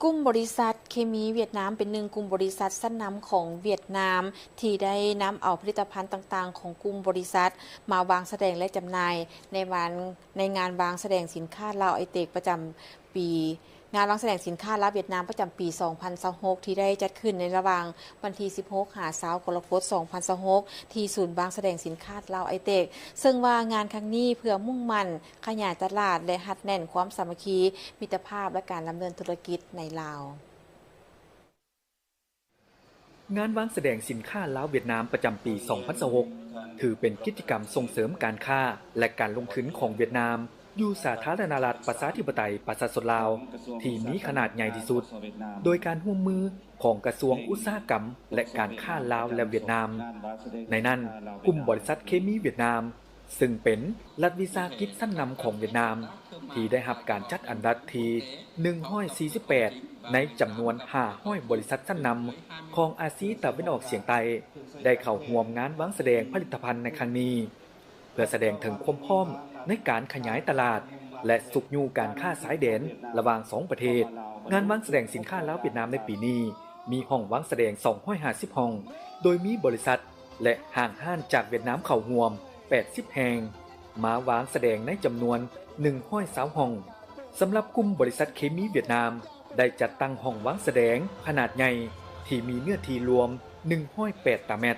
ກຸ່ມບໍລິສັດເຄມີຫວຽດນາມ ເປັນໜຶ່ງກຸ່ມບໍລິສັດຊັ້ນນຳຂອງຫວຽດນາມ ທີ່ໄດ້ນຳເອົາຜະລິດຕະພັນຕ່າງໆຂອງກຸ່ມບໍລິສັດ ມາວາງສະແດງ ແລະ ຈຳໜ່າຍໃນວານ ໃນງານວາງສະແດງສິນຄ້າລາວໄອເຕັກປະຈຳປີ ງານວາງສະແດງສິນຄ້າລາວຫວຽດນາມປະຈຳປີສອງພັນຊາວຫົກ ທີ່ໄດ້ຈັດຂຶ້ນໃນລະຫວ່າງວັນທີສິບຫົກ ຫາ ຊາວ ກໍລະກົດ ສອງພັນຊາວຫົກ ທີ່ສູນວາງສະແດງສິນຄ້າລາວໄອເຕັກ ເຊິ່ງວ່າງານຄັ້ງນີ້ເພື່ອມຸ່ງໝັ້ນຂະຫຍາຍຕະຫຼາດ ແລະ ຮັດແໜ້ນຄວາມສາມັກຄີ ມິດຕະພາບ ແລະ ການດຳເນີນທຸລະກິດໃນລາວ. ງານວາງສະແດງສິນຄ້າລາວຫວຽດນາມປະຈຳປີສອງພັນຊາວຫົກ ຖືເປັນກິດຈະກຳສົ່ງເສີມການຄ້າ ແລະ ການລົງທຶນຂອງຫວຽດນາມ ຢູ່ສາທາລະນະລັດປະຊາທິປະໄຕປະຊາຊົນລາວ ທີ່ມີຂະໜາດໃຫຍ່ທີ່ສຸດ ໂດຍການຮ່ວມມືຂອງກະຊວງອຸດສາຫະກຳ ແລະ ການຄ້າລາວ ແລະ ຫວຽດນາມ. ໃນນັ້ນ, ກຸ່ມບໍລິສັດເຄມີຫວຽດນາມ ຊຶ່ງເປັນລັດວິສາຫະກິດຊັ້ນນຳຂອງຫວຽດນາມ ທີ່ໄດ້ຮັບການຈັດອັນດັບທີໜຶ່ງຮ້ອຍສີ່ສິບແປດ ໃນຈຳນວນຫ້າຮ້ອຍບໍລິສັດຊັ້ນນຳຂອງອາຊີຕາເວັນອອກສຽງໃຕ້ ໄດ້ເຂົ້າຮ່ວມງານວາງສະແດງຜະລິດຕະພັນໃນຄັ້ງນີ້ ເພື່ອສະແດງເຖິງຄວາມພ້ອມໃນການຂະຫຍາຍຕະຫຼາດ ແລະ ຊຸກຍູ້ການຄ້າຊາຍແດນລະຫວ່າງສອງປະເທດ. ງານວາງສະແດງສິນຄ້າລາວຫວຽດນາມໃນປີນີ້ ມີຫ້ອງວາງສະແດງສອງຮ້ອຍຫ້າສິບຫ້ອງ, ໂດຍມີບໍລິສັດ ແລະ ຫ້າງຮ້ານຈາກຫວຽດນາມເຂົ້າຮ່ວມແປດສິບແຫ່ງ, ມາວາງສະແດງໃນຈຳນວນໜຶ່ງຮ້ອຍຊາວຫ້ອງ. ສຳລັບກຸ່ມບໍລິສັດເຄມີຫວຽດນາມ ໄດ້ຈັດຕັ້ງຫ້ອງວາງສະແດງຂະໜາດໃຫຍ່ ທີ່ມີເນື້ອທີ່ລວມໜຶ່ງຮ້ອຍແປດຕາແມັດ.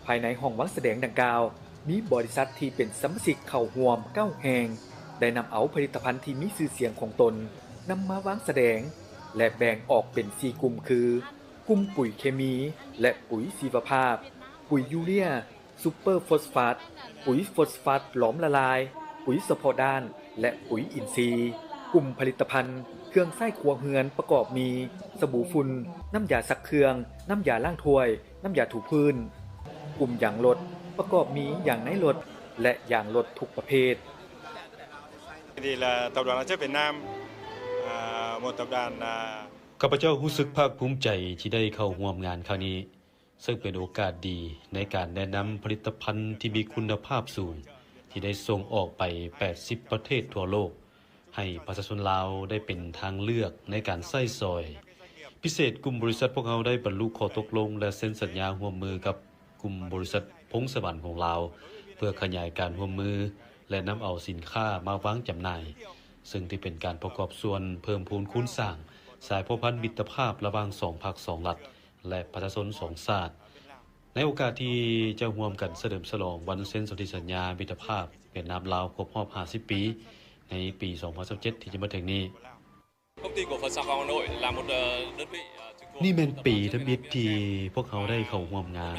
ພາຍໃນຫ້ອງວາງສະແດງດັ່ງກ່າວ ມີບໍລິສັດທີ່ເປັນສະມາຊິກເຂົ້າຮ່ວມເກົ້າແຫ່ງ, ໄດ້ນຳເອົາຜະລິດຕະພັນທີ່ມີຊື່ສຽງຂອງຕົນນຳມາວາງສະແດງ ແລະ ແບ່ງອອກເປັນສີ່ກຸ່ມຄື ກຸ່ມປຸຍເຄມີ ແລະ ປຸຍຊີວະພາບ, ປຸຍຢູເຣຍ, ຊຸບເປີຟອສຟາດ, ປຸຍຟອສຟາດຫຼອມລະລາຍ, ປຸຍສະເພາະດ້ານ ແລະ ປຸຍອິນຊີ. ກຸ່ມຜະລິດຕະພັນເຄື່ອງໃຊ້ຄົວເຮືອນປະກອບມີ ສະບູຝຸ່ນ, ນ້ຳຢາຊັກເຄື່ອງ, ນ້ຳຢາລ້າງຖ້ວຍ, ນ້ຳຢາຖູພື້ນ. ກຸ່ມຢາງລົດປະກອບມີຢາງໃນລົດ ແລະ ຢາງລົດທຸກປະເພດ. Thì là tập đoàn hóa chất Việt Nam, à, một tập đoàn, à, ຂ້າພະເຈົ້າຮູ້ສຶກພາກພູມໃຈທີ່ໄດ້ເຂົ້າຮ່ວມງານຄັ້ງນີ້, ເຊິ່ງເປັນໂອກາດດີໃນການແນະນຳຜະລິດຕະພັນທີ່ມີຄຸນນະພາບສູງ ທີ່ໄດ້ສົ່ງອອກໄປແປດສິບປະເທດທົ່ວໂລກ, ໃຫ້ປະຊາຊົນລາວໄດ້ເປັນທາງເລືອກໃນການໃຊ້ສອຍ. ພິເສດ, ກຸ່ມບໍລິສັດພວກເຮົາໄດ້ບັນລຸຂໍ້ຕົກລົງ ແລະ ເຊັນສັນຍາຮ່ວມມືກັບກຸ່ມບໍລິສັດພົງສະຫວັນຂອງລາວ ເພື່ອຂະຫຍາຍການຮ່ວມມື ແລະ ນຳເອົາສິນຄ້າມາວາງຈຳໜ່າຍ, ເຊິ່ງທີ່ເປັນການປະກອບສ່ວນເພີ່ມພູນຄູນສ້າງສາຍພົວພັນມິດຕະພາບລະຫວ່າງສອງພັກສອງລັດ ແລະ ປະຊາຊົນສອງຊາດ. ໃນໂອກາດທີ່ຈະຮ່ວມກັນສະເຫຼີມສະຫຼອງວັນເຊັນສົນທິສັນຍາມິດຕະພາບຫວຽດນາມ-ລາວຄົບຮອບຫ້າສິບປີ ໃນປີສອງພັນຊາວເຈັດ ທີ່ຈະມາເຖິງນີ້. Công ty Cổ phần Xà Phòng Hà Nội là một, ờ, đơn vị, ờ, trực thuộc ນີ້ແມ່ນປີທຳອິດທີ່ພວກເຮົາໄດ້ເຂົ້າຮ່ວມງານ.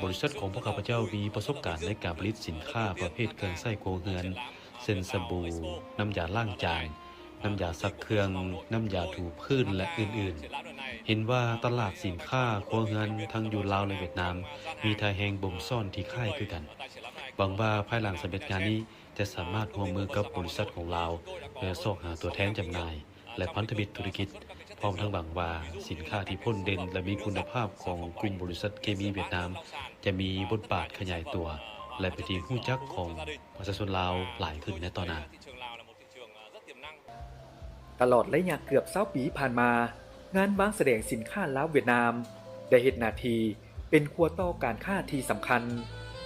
ບໍລິສັດຂອງພວກຂ້າພະເຈົ້າມີປະສົບການໃນການຜະລິດສິນຄ້າປະເພດເຄື່ອງໃຊ້ຄົວເຮືອນ ເຊັ່ນ ສະບູ, ນ້ຳຢາລ້າງຈານ, ນ້ຳຢາຊັກເຄື່ອງ, ນ້ຳຢາຖູພື້ນ ແລະ ອື່ນໆ. ເຫັນວ່າຕະຫຼາດສິນຄ້າຄົວເຮືອນທັງຢູ່ລາວ ແລະ ຫວຽດນາມ ມີທ່າແຮງບົ່ມຊ້ອນທີ່ຄ້າຍຄືກັນ. ຫວັງວ່າພາຍຫຼັງສຳເລັດງານນີ້ ຈະສາມາດຮ່ວມມືກັບບໍລິສັດຂອງລາວ ເພື່ອຊອກຫາຕົວແທນຈຳໜ່າຍ ແລະ ພັນທະມິດທຸລະກິດ, ພ້ອມທັງຫວັງວ່າສິນຄ້າທີ່ພົ້ນເດັ່ນ ແລະ ມີຄຸນນະພາບຂອງກຸ່ມບໍລິສັດເຄມີຫວຽດນາມ ຈະມີບົດບາດຂະຫຍາຍຕົວ ແລະ ເປັນທີ່ຮູ້ຈັກຂອງປະຊາຊົນລາວຫຼາຍຂຶ້ນໃນຕໍ່ໜ້າ. ຕະຫຼອດໄລຍະເກືອບຊາວປີຜ່ານມາ, ງານວາງສະແດງສິນຄ້າລາວຫວຽດນາມ ໄດ້ເຮັດໜ້າທີ່ເປັນຂົວຕໍ່ການຄ້າທີ່ສຳຄັນ,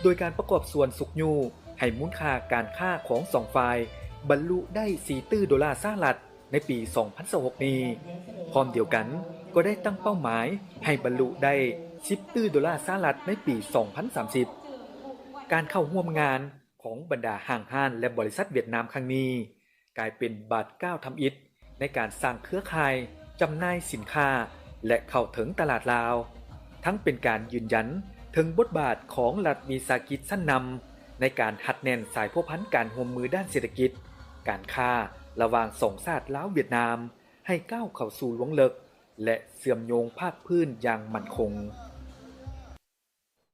ໂດຍການປະກອບສ່ວນຊຸກຍູ້ໃຫ້ມູນຄ່າການຄ້າຂອງສອງຝ່າຍບັນລຸໄດ້ສີ່ຕື້ໂດລາສະຫະລັດໃນປີສອງພັນຊາວຫົກນີ້. ພ້ອມດຽວກັນກໍໄດ້ຕັ້ງເປົ້າໝາຍໃຫ້ບັນລຸໄດ້ສິບຕື້ໂດລາສະຫະລັດໃນປີສອງພັນສາມສິບ. ການເຂົ້າຮ່ວມງານຂອງບັນດາຫ້າງຮ້ານ ແລະ ບໍລິສັດຫວຽດນາມຄັ້ງນີ້ ກາຍເປັນບາດກ້າວທຳອິດໃນການສ້າງເຄືອຂ່າຍຈຳໜ່າຍສິນຄ້າ ແລະ ເຂົ້າເຖິງຕະຫຼາດລາວ, ທັງເປັນການຢືນຢັນເຖິງບົດບາດຂອງລັດວິສາຫະກິດຊັ້ນນຳໃນການຮັດແໜ້ນສາຍພົວພັນການຮ່ວມມືດ້ານເສດຖະກິດ, ການຄ້າລະຫວ່າງສອງຊາດລາວ-ຫວຽດນາມ ໃຫ້ກ້າວເຂົ້າສູ່ລວງເລິກ ແລະ ເຊື່ອມໂຍງພາກພື້ນຢ່າງໝັ້ນຄົງ.